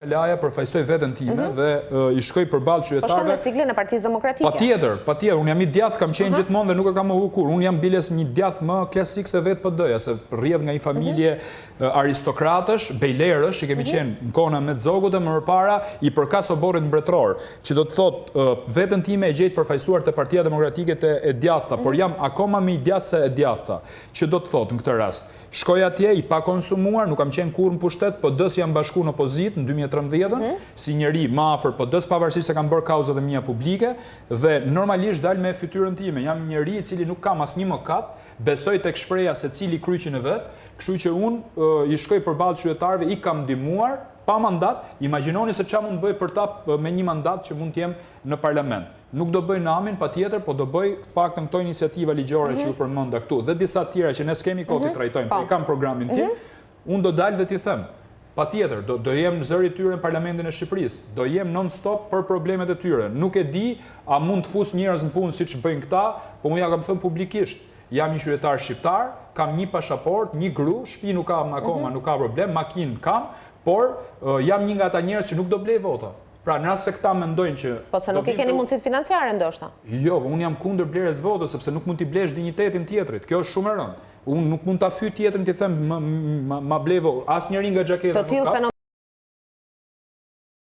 Kalaja përfaqësoj veten time mhm. dhe i shkoj përballë qytetarëve. Po shkon me siglën e Partisë Demokratike. Patjetër, patjetër, unë jam i djathtë, kam qenë gjithmonë dhe nuk e kam mohu kurrë. Unë jam biles një djathtë më klasik se vetë PD-ja, se rrjedh nga një familje mhm. aristokratësh, bejlerësh, që kemi mhm. qenë në kohën e Ahmet Zogut e më përpara, i përkas oborrit mbretëror, që do të thotë veten time e gjej të përfaqësuar te Partia Demokratike te e djathta, por jam akoma më i djathtë se e djathta, që do të thotë në këtë rast. Shkoj atje i pakonsumuar, nuk kam qenë kurrë në pushtet, PD-së jam bashku në opozitë në 2013-ën, si njeri më afër PD-së, pavarësisht se kam bërë kauzat e mia publike dhe normalisht dal me fytyrën time. Jam njeri i cili nuk kam asnjë mëkat, besoj tek shprehja secili kryqin e vet, kështu që unë i shkoj përballë qytetarëve, i kam ndihmuar pa mandat, imagjinoni se ça mund të bëj për ta me një mandat që mund të jem në parlament. Nuk do bëj namin, patjetër, po do bëj të paktën këto iniciativa ligjore që ju përmenda këtu dhe disa të tjera që ne s'kemi kohë t'i trajtojmë, po i kam programin tim, unë do dal dhe t'i them. Patjetër, do do jem zëri i tyre në Parlamentin e Shqipërisë, do jem non stop për problemet e tyre. Nuk e di a mund të fus njerëz në punë siç bëjnë këta, po unë ja kam thënë publikisht. Jam një qytetar shqiptar, kam një pashaportë, një gru, shtëpi nuk kam akoma, nuk ka problem, makinë kam, por jam një nga ata njerëz që nuk do blej vota. Pra, në rast se këta mendojnë që... Po se nuk i keni mundësitë financiare, ndoshta. Jo, unë jam kundër blerjes votës, sepse nuk mund t'i blesh dinjitetin tjetrit. Kjo është shumë e rëndë. Unë nuk mund ta fyj tjetrin t'i them ma blej votën. Asnjëri nga xhaketa nuk ka.